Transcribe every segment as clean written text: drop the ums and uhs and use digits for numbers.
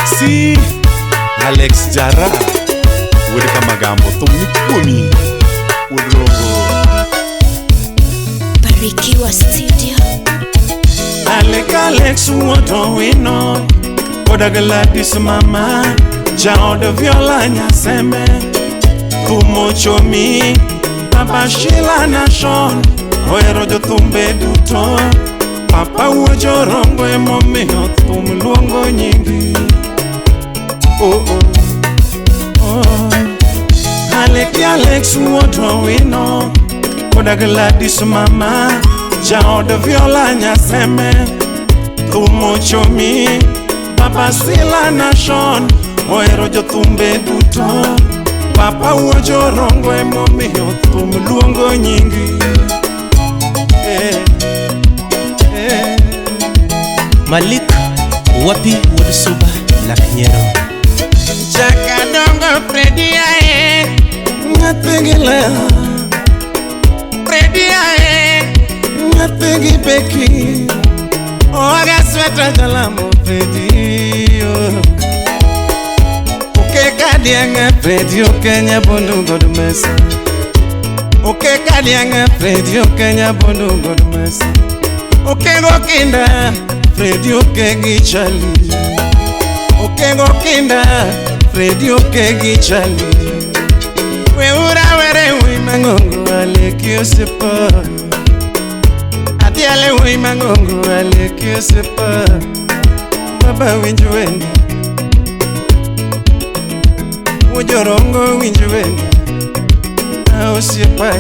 Si Alex Jara wuod Kamagambo thum ni kuomi wuod Rongo. Barikiwa Studio. Alek Alex wuod Owino koda Gladys mama jaod Viola Nyasembe thum ochomi Papa Sheila Nation ohero jothumbe duto. Papa wuo Jorongo emomiyo thum luongo nyingi. Oh, oh. Oh. Alek Alex wuod Owino koda Gladys mama jaod Viola Nyasembe thum ochomi Papa Sila Nation ohero jothumbe duto. Papa wuo Jorongo emomiyo thum luongo nyingi. Eh, eh. Malik Wapi wuod Suba lak nyiero. Chakadongo Freddy ae nyathi gi Lea Freddy ae nyathi gi Becky Oaga sweta jalamo Freddy oh. Oke kadianga Freddy Okenya bondu god mesa. Oke kadianga Freddy Okenya bondu god mesa. Oke go kinda Freddy oke gi Charlie. Oke go kinda Freddy oke gi Charlie. We ura were wi mangongo aleki osiepa. Atiale wi mangongo aleki osiepa. Baba winj wendi. Wujorongo winj wendi. Osiepa.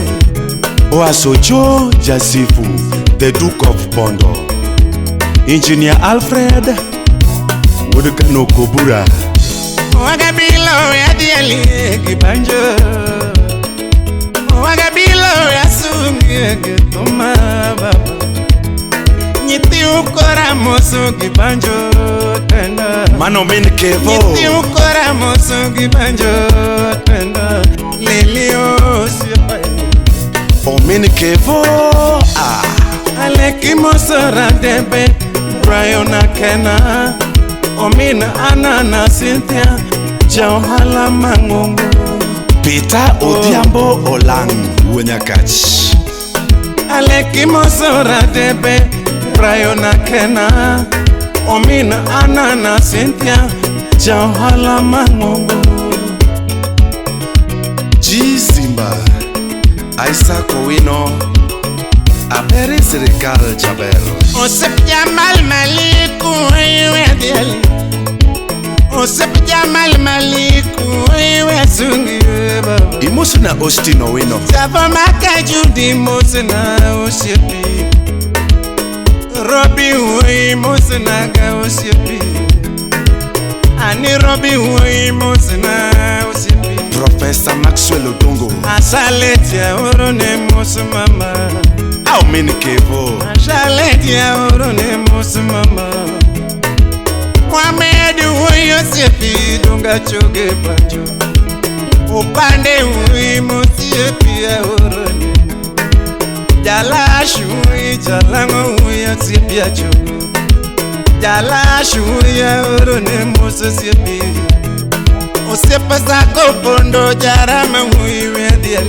Oasocho Jasifu, the Duke of Bondo. Engineer Alfred wuod Kano Kobura. Wagabilo adiali gi banjo. Wagabilo asungi gi thuma baba. Nyithi ukora moso gi banjo tenda. Mano min Kevo. Nyithi ukora moso gi banjo tenda. Lili osiepa. Omin Kevo. Ah. Aleki moso radebe Brian Akena. Omin Anana Cynthia ja ohala mang'ongo. Peter Odhiambo Olang wuo Nyakach. Aleki moso radebe Brian Akena. Omin Anana Cynthia ja ohala mang'ongo. G Simba Isaac Owino Aberi sirikal jaber. Osiep Jamal Maliku iwe adiel. Osiep Jamal Maliku iwe asungi baba. Imosna Austin Owino. Savo maka Judy mosna osiepi. Robbie ui mosna ga osiepi. Ani Robbie ui mosna osiepi. Professor Maxwell Odongo. Asaletia orone mos mama. Omin Kevo. Asaletia orone mos mama. Mohamed ui osiepi dunga choge pacho. Upande ui mosiepi orone. Jalash ui jalango ui osiepi achogo. Jalash ui orone mos osiepi. Osiepa sako pondo jarama ui wediel.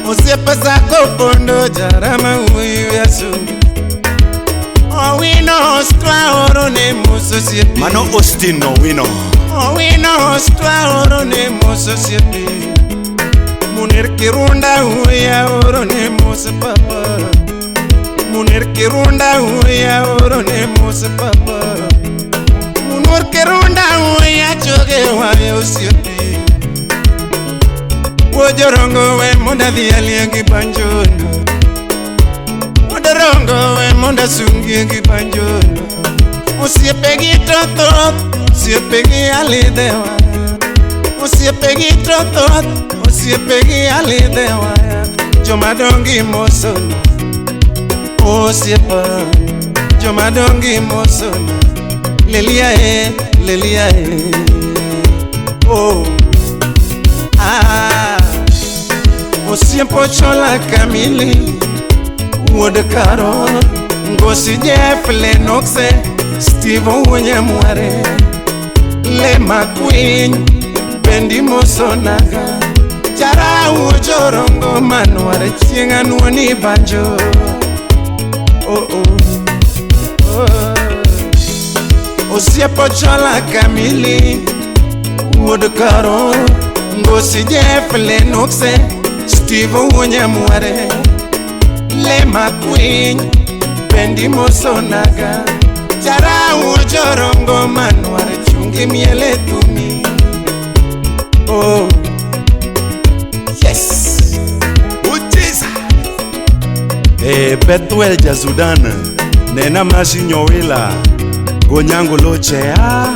Osiepa sako pondo jarama ui wesungi. Owino ostra orone mos osiepi. Mano Austin Owino. Owino ostra orone mos osiepi. Munir Kirunda ui orone mos papa. Munir Kirunda ui orone mos papa. Munir Kirunda ui achoge wae osiepi. Wojorongo we monda dhialie gi banjono. Wojorongo we monda sungie gi banjono. Osiepe gi to thoth, osiepe gi alidhewa. Osiepe gi to thoth, osiepe gi alidhewa. Jomadongi mosono osiepa. Jomadongi mosono. Lelia e, lelia e. Oh. Ah. Osiepo chola Kamili wuod Karo. Ngosi Jeff Lennox Steve Onyamware. Lema Queen bendi mosonaga Jarau jorongo manware chieng' anuoni banjo. Oh, oh. Oh. Osiepo chola kamili wuod karo Ngosi Jeff Lennox Steve Owuonyamware Lema Queen bendi mosonaga Jarau jorongo manware chungi miele tumi. Oh yes. Uchiza. Bethuel Jasudan nena masi nyowila Gonyango lochea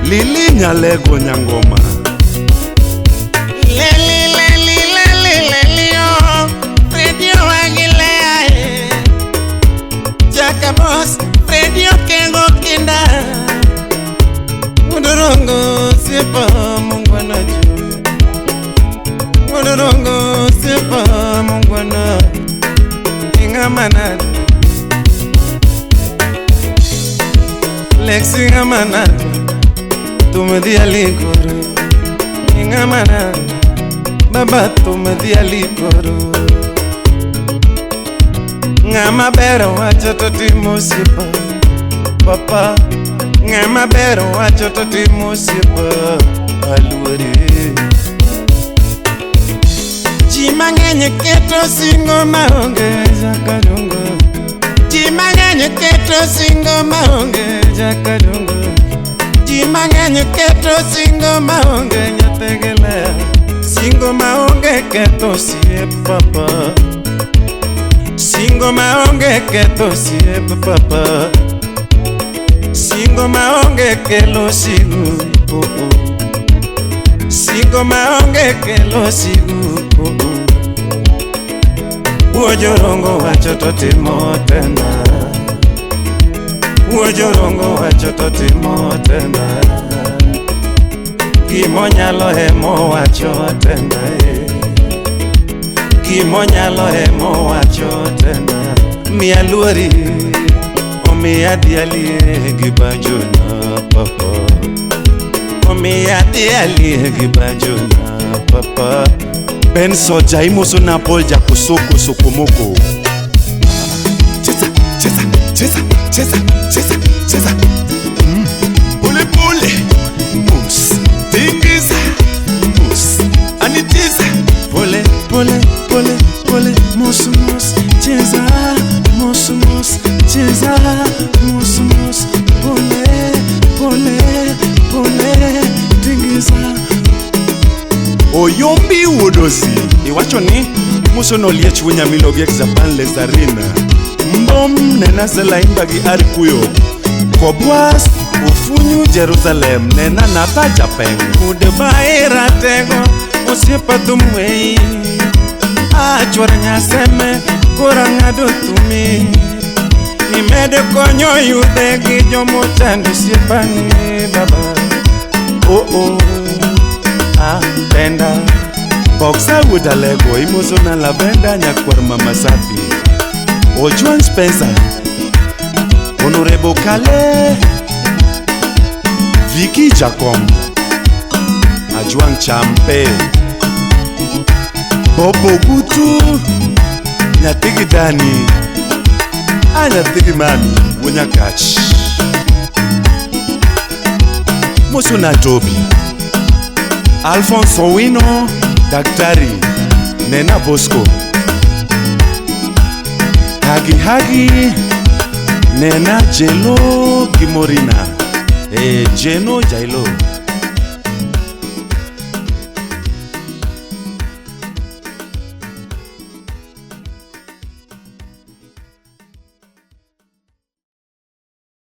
Lili nyale gonyangoma. Leli leli leli leli oh Radio Aguilea Jacobos Radio Kengo Kinda Mudorongo siepa mungwana ju Mudorongo siepa mungwana Ingamana Lexi ngamana Tumedi alikoro Ingamana Baba tumedi alikoro Ngama bero wacho to timo osiepa Papa Ngama bero wacho to timo osiepa Aluore Ji mang'eny keto singo maonge jakadongo Ji mang'eny keto singo maonge jakadongo Ji mang'eny keto singo maonge nyathigilea Singo maonge ketho osiep papa Singo maonge ketho osiep papa Singo maonge kelo sigu oh, oh. Singo maonge kelo sigu oh, oh. Wuo jorongo wacho to timo tena Wuo jorongo wacho to timo tena Gimonyalo emo wacho tena Gimonyalo emo wacho tena Miya luori Omiya dhialie gi banjona papa Omiya dhialie gi banjona papa Ben Soja imoso na Paul Jakosoko Sokomoko. Cheza cheza cheza cheza cheza cheza. Pole pole. Mus tingiza. Mus anitiza. Pole pole pole pole mus mus cheza mus mus cheza mus mus pole pole pole tingiza. Oyombi Wuodosi iwacho ni muso no liech wunyamilo gi Japan Lezarina Mbom nena Selaimba gi Arikuyo Kobwas Ufunyu Jerusalem nena Nata Japeng Goodbye ratego osiepa thum wei Achwar nyaseme koro ng'ado thumi Imedo konyo yudhe gi jomochando osiepani baba. Oh oh ah penda Boxa wuod Alego imoso na Lavenda nyakwar Mama Safi Ojuan Spencer Honorable Kale Vicky Jacom Ajuan Champe Bobo Gutu Nyathigi Dani A nyathigi mami Wunyakach Moso na Toby Alfonso Owino Daktari Nena Bosco Hagi Hagi Nena Jelo Gimorina Jeno Jailo.